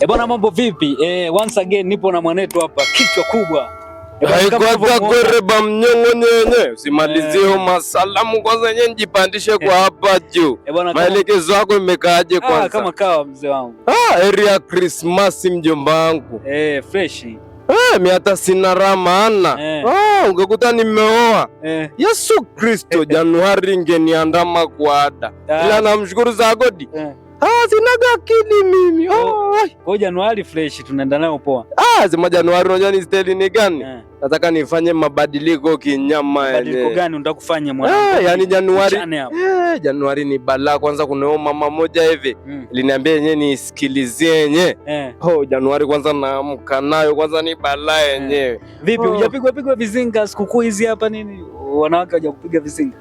E bwana, mambo vipi? Once again nipo na mwanetu hapa, kichwa kubwa. E bwana, kama Haikwata unavyomuona- kwereba mnyongo nyenye, usimalizie masalamu kwanza nye njipandishe kwa hapa juu. E bwana, kama, Maelekezo yako imekaaje kwanza? kama kawa mzee wangu. Ah, heri ya Krismasi mjomba wangu. Fresh. Mi hata sina raha maana. Ah, ungekuta nimeoa. Yesu Kristo, Januari ingeniandama kwa ada. Ila namshukuru za godi. Ah, sinaga akili mimi. Oh. Oh. Kwa hiyo Januari fresh tunaenda nayo poa. Ah, sema Januari unajua ni steli ni gani? Nataka nifanye mabadiliko kinyama Mabadiliko yenyewe. gani unataka kufanya mwanangu? Yani Januari Mchane hapo. Januari ni balaa kwanza. Kuna huyo mama moja hivi liniambia yenyewe nisikilizie yenyewe. Oh, Januari kwanza naamka nayo kwanza ni balaa yenyewe. Vipi Oh. hujapigwa pigwa vizinga sikukuu hizi hapa nini? Wanawake hawajakupiga vizinga?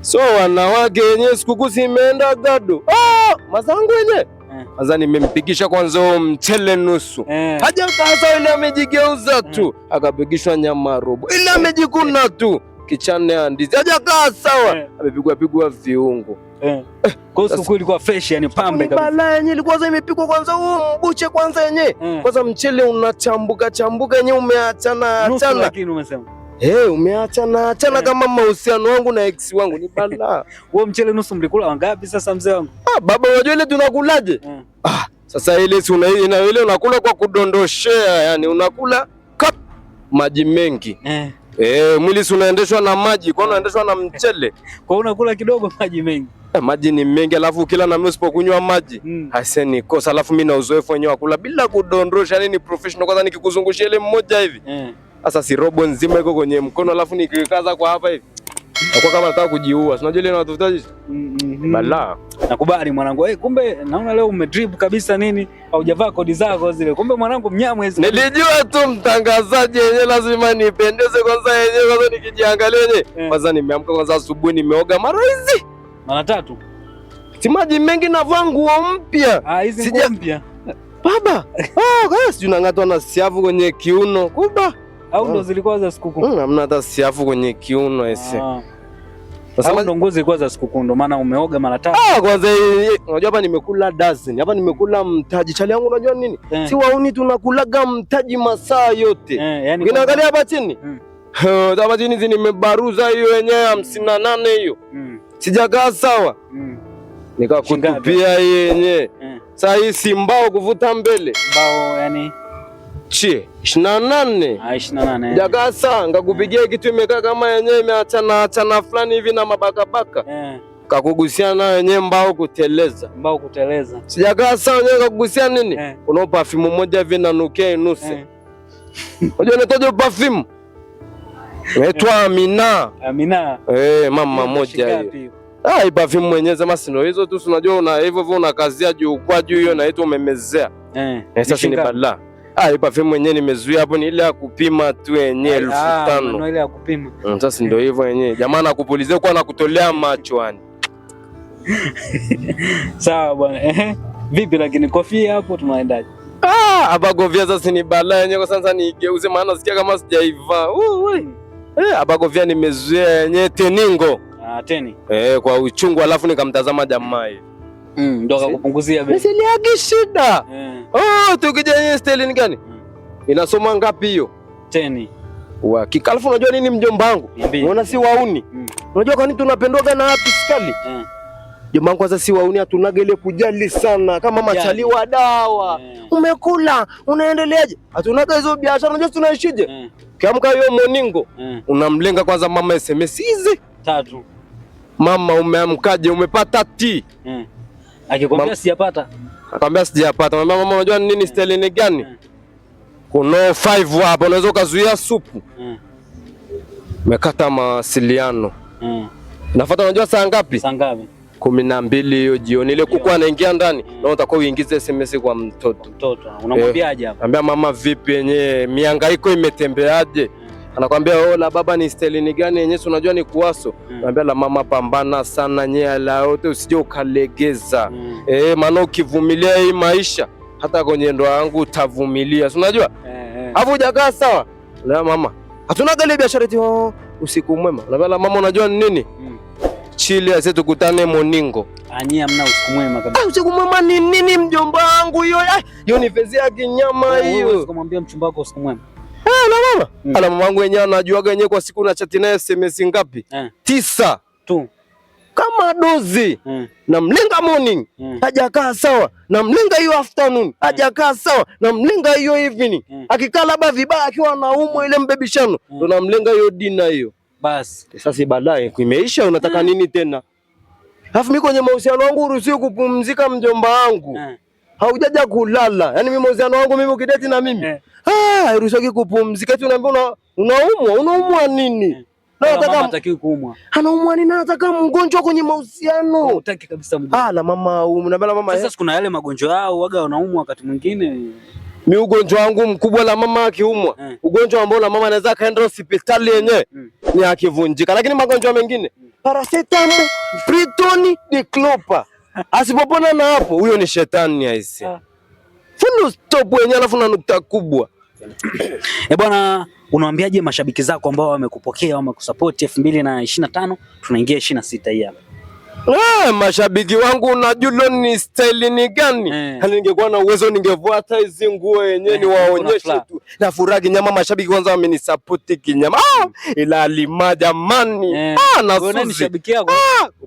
So wanawake yenyewe sikukuu zimeenda gado. Ah, mazangu yenyewe. Kwanza nimempigisha kwanza huo mchele nusu. Haja sasa ile amejigeuza tu. Akapigishwa nyama robo. Ile amejikuna tu. Kichane ya ndizi. Hajakaa sawa. Amepigwa pigwa viungo. Kwa hiyo sikukuu ilikuwa fresh, yani pambe Ni kabisa. balaa yenyewe ilikuwa sasa imepikwa kwanza huo mbuche kwanza yenyewe. Kwanza mchele unachambuka chambuka yenyewe umeachana Nusu achana. lakini umesema. Umeachana achana kama mahusiano wangu na ex wangu ni balaa. Huo mchele nusu mlikula wangapi sasa mzee wangu? Ah, baba unajua ile tunakulaje? Ah, sasa ile si una ile unakula kwa kudondoshea, yani unakula kap maji mengi. Mwili si unaendeshwa na maji, kwa unaendeshwa na mchele. Kwa hiyo unakula kidogo maji mengi. Maji ni mengi alafu kila na mimi usipokunywa maji hase ni kosa. Alafu mimi na uzoefu wenyewe wa kula bila kudondosha, yani ni professional. Kwanza nikikuzungushia ile mmoja hivi sasa si robo nzima iko kwenye mkono, alafu nikikaza kwa hapa hivi nakuwa kama nataka kujiua. Si unajua ile inatafuta jicho balaa. Nakubali mwanangu. Kumbe naona leo umedrip kabisa nini? Haujavaa kodi zako zile. Kumbe mwanangu mnyamwe hizi. Nilijua tu mtangazaji yenyewe lazima nipendeze kwanza yenyewe, kwanza nikijiangalia yenyewe kwanza nimeamka kwanza asubuhi nimeoga mara hizi Mara tatu. si maji mengi, navaa nguo mpya Ah, hizi nguo mpya. baba. Ah, sijui nang'atwa na siafu kwenye kiuno kuba Au ndo zilikuwa za sikukuu? Hamna hata siafu kwenye kiuno ese. Ah. Au ndo nguo zilikuwa za sikukuu ndo maana umeoga mara tatu. Ah, kwanza unajua hapa nimekula dozen, hapa nimekula mtaji. Chali yangu unajua nini? Si wauni tunakulaga mtaji masaa yote. Yani Ukiniangalia hapa chini. Hapa chini zi nimebaruza hiyo yenyewe 58 hiyo. Sijakaa sawa. Nikakutupia hii yenyewe. Sasa hii si mbao kuvuta mbele. Mbao yani Chie 28. Ah, 28. Sijakaa sawa, ngakupigia kitu imekaa kama yenyewe imeachana achana fulani hivi na mabakabaka. Kakugusia nayo yenyewe mbao kuteleza. Mbao kuteleza. Sijakaa sawa yenyewe kakugusia nini? Kuna perfume moja hivi nanukia inuse. Unajua inaitwaje perfume? Inaitwa Amina. Amina. Mama moja hiyo. Shingapi? Ah, hii perfume mwenyewe sema si ndio hizo tu, si unajua una hivyo hivyo unakazia juu kwa juu hiyo inaitwa umemezea. Sasa ni Shingapi? balaa. Ah, hii perfume mwenyewe nimezuia hapo ni ile ya kupima tu yenyewe elfu Ah, tano. maneno ile ya kupima. Sasa ndio hivyo yenyewe. Jamaa anakupulizia kwa anakutolea macho yani. Sawa bwana. Vipi lakini kofia hapo tunaendaje? Ah, hapa kofia sasa ni balaa yenyewe kwa sasa niigeuze maana sikia kama sijaivaa. Hapa kofia nimezuia yenyewe teningo. Ah, teni. Kwa uchungu alafu nikamtazama jamaa hivi. Ndo akakupunguzia bei. Nisiliagi shida. Oh, tukija yenyewe style ni gani? Inasoma ngapi hiyo? Teni. Uhakika. Alafu unajua nini mjomba wangu? Niambie. Unaona si wauni? Unajua kwa nini tunapendwaga na wapi skali? Mjomba wangu kwanza si wauni hatunaga ile kujali sana kama Kujali. machali wa dawa. Umekula, unaendeleaje? Hatunaga hizo biashara, unajua tunaishije? Kiamka hiyo moningo, unamlenga kwanza mama SMS hizi. Tatu. Mama umeamkaje? Umepata tea? Akikwambia sijapata. Akamwambia sijapata. Mwambia mama unajua nini style ni gani? Kuna 5 hapa unaweza ukazuia supu. Umekata mawasiliano. Nafuata unajua saa ngapi? Saa ngapi? 12 hiyo jioni. Ile kuku anaingia ndani na utakuwa uingize SMS kwa mtoto. Mtoto. Unamwambiaje hapa? Ambia mama vipi yenyewe mihangaiko imetembeaje? Anakwambia oh, la baba ni style ni gani yenyewe si unajua ni kuwaso. Anambia la mama pambana sana nyea la yote usije ukalegeza. Maana ukivumilia hii maisha hata kwenye ndoa yangu utavumilia. Si unajua? Hapo hujakaa sawa. La mama. Hatuna gari biashara eti oh, usiku mwema. Naambia la mama unajua ni nini? Tuchili ase tukutane moningo. Anyie hamna usiku mwema kabisa. Ah, usiku mwema ni nini mjomba wangu hiyo? Hiyo ni fezi ya kinyama hiyo. Wewe usikumwambia mchumba wako usiku mwema. Ah, la mama. Ala mama wangu wenyewe anajuaga wenyewe kwa siku na chat naye SMS ngapi? 9 tu. Kama dozi. Namlenga morning. Hajakaa sawa. Namlenga hiyo afternoon. Hajakaa sawa. Namlenga hiyo evening. Akikaa labda vibaya akiwa anaumwa ile mbebishano, ndo namlenga hiyo dinner hiyo. Bas. Sasa baadaye imeisha, unataka nini tena? Alafu mimi kwenye mahusiano wangu uruhusiwi kupumzika mjomba wangu. Haujaja kulala. Yaani mimi mahusiano wangu mimi ukideti na mimi. Ah, hairuhusiwi kupumzika. Eti unaambiwa unaumwa, unaumwa nini? Na nataka hatakiwi kuumwa. Anaumwa nini? Nataka mgonjwa kwenye mahusiano. Hutaki kabisa mgonjwa. Ah, la mama na mama. Sasa kuna yale magonjwa yao waga wanaumwa wakati mwingine. Mi ugonjwa wangu mkubwa la mama akiumwa, ugonjwa ambao la mama anaweza kaenda hospitali yenyewe ni akivunjika, lakini magonjwa mengine paracetamol, Pritoni, Diclopa. Asipopona na hapo huyo ni shetani aise. Full stop yenyewe alafu na nukta kubwa. Eh, bwana, unawaambiaje mashabiki zako ambao wamekupokea wamekusupport 2025 tunaingia 26 hii hapa? Mashabiki wangu unajua ni style ni gani? Yaani ningekuwa na uwezo ningevua hata hizi nguo yenyewe niwaonyeshe tu. Na furaha kinyama, mashabiki kwanza wamenisupport kinyama. Ila Alima jamani. Na Suzi. Shabiki yako.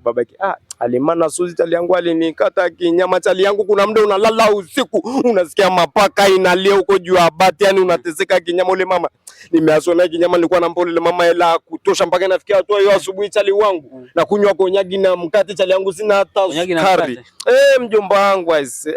Babake. Alima na Suzi chali yangu alinikata kinyama chali yangu. Kuna muda unalala usiku unasikia mapaka inalia huko juu ya bati, yani unateseka kinyama. Ule mama nimeasona kinyama, nilikuwa nampa ule mama hela kutosha mpaka inafikia hatua hiyo asubuhi chali wangu na kunywa konyagi na mkate chali yangu sina hata sukari. Mjomba wangu aise.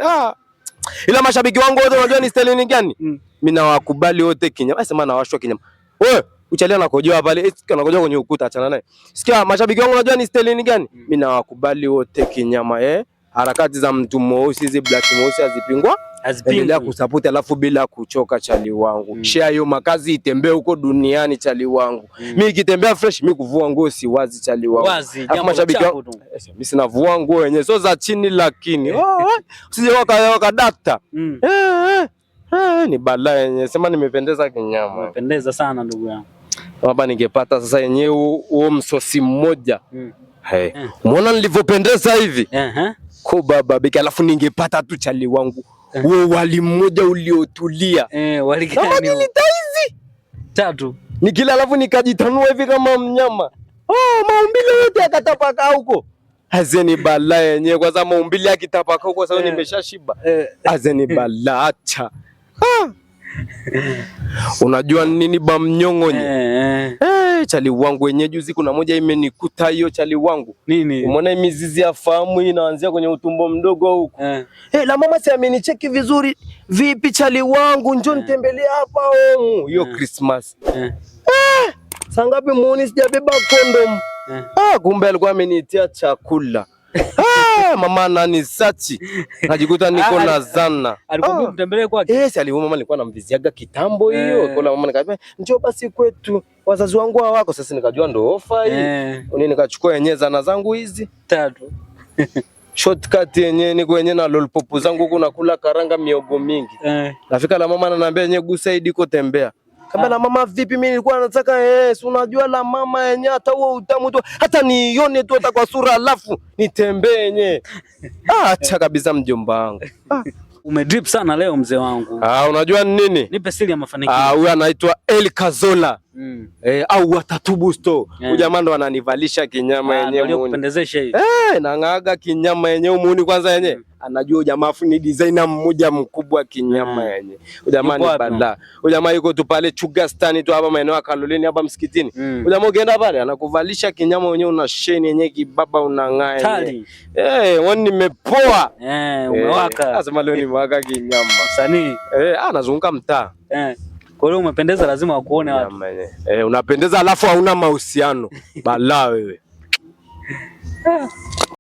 Ila mashabiki wangu wote unajua ni style ni gani? Mimi nawakubali wote kinyama. Sema nawashwa kinyama. Wewe uchalia anakojoa pale, anakojoa kwenye ukuta, achana naye. Sikia mashabiki wangu unajua ni style ni gani? Mimi nawakubali wote kinyama Harakati za mtu mweusi hizi black mweusi hazipingwa. Endelea kusupport alafu bila kuchoka chali wangu. Share hiyo makazi itembee huko duniani chali wangu. Mimi ikitembea fresh mimi kuvua nguo si wazi chali wangu. Wazi, jambo mashabiki wangu. Mimi sina vua nguo yenyewe sio za chini lakini. Usije wakadata. Ni balaa yenyewe. Sema nimependeza kinyama. Nimependeza sana ndugu yangu. Hapa ningepata sasa yenyewe huo msosi mmoja. Hey. Umeona nilivyopendeza hivi? Ko baba biki, alafu ningepata tu chali wangu. Huo wali mmoja uliotulia. Wali gani? Kama nilitaizi 3. Nikila alafu nikajitanua hivi kama mnyama. Maumbile yote yakatapaka huko. Azeni balaa yenyewe kwanza maumbile yakitapaka huko sasa nimeshashiba. Azeni balaa acha. Unajua nini ba mnyongonye? Chali wangu wenyewe juzi kuna moja imenikuta hiyo chali wangu. Nini? Umeona mizizi ya fahamu hii inaanzia kwenye utumbo mdogo huko. La mama si amenicheki vizuri. Vipi chali wangu njoo nitembelee hapa homu. Hiyo Christmas. Saa ngapi muone sijabeba kondom. Kumbe alikuwa ameniitia chakula. Mama ananisachi. Najikuta niko na zana. Alikwambia mtembelee kwake? Yes, aliuma mama nilikuwa namviziaga kitambo hiyo. Kwa mama nikamwambia njoo basi kwetu. Wazazi wangu hawako. Sasa nikajua ndo ofa hii. Ni nikachukua yenyewe zana zangu hizi 3. Shortcut yenyewe niko yenyewe na lollipop zangu huko nakula karanga miogo mingi. Nafika la mama ananiambia yenyewe gusa hii diko tembea. Kamba la mama vipi, mimi nilikuwa nataka si unajua la mama yenyewe hata huo utamu tu hata nione tu hata kwa sura alafu nitembee yenyewe. Acha kabisa mjomba wangu. Umedrip sana leo mzee wangu. Unajua nini? Nipe siri ya mafanikio. Huyu anaitwa El Kazola. Au Watatubu Store. Huyu jamaa ndo ananivalisha kinyama yenyewe muuni. Kupendezesha hii. Nang'aga kinyama yenyewe muuni kwanza yenyewe. Anajua jamaa afu ni designer mmoja mkubwa kinyama yenyewe. Huyu jamaa ni balaa. Huyu jamaa yuko tu pale Chugastani tu hapa maeneo ya Kaloleni hapa msikitini. Huyu jamaa ukienda pale anakuvalisha kinyama wenyewe, una sheni yenyewe kibaba unang'aa yenyewe. Wewe nimepoa. Umewaka. Sasa leo nimewaka kinyama. Msanii. Anazunguka mtaa. Kwa hiyo umependeza, lazima wakuone watu. Unapendeza alafu hauna mahusiano. Balaa wewe.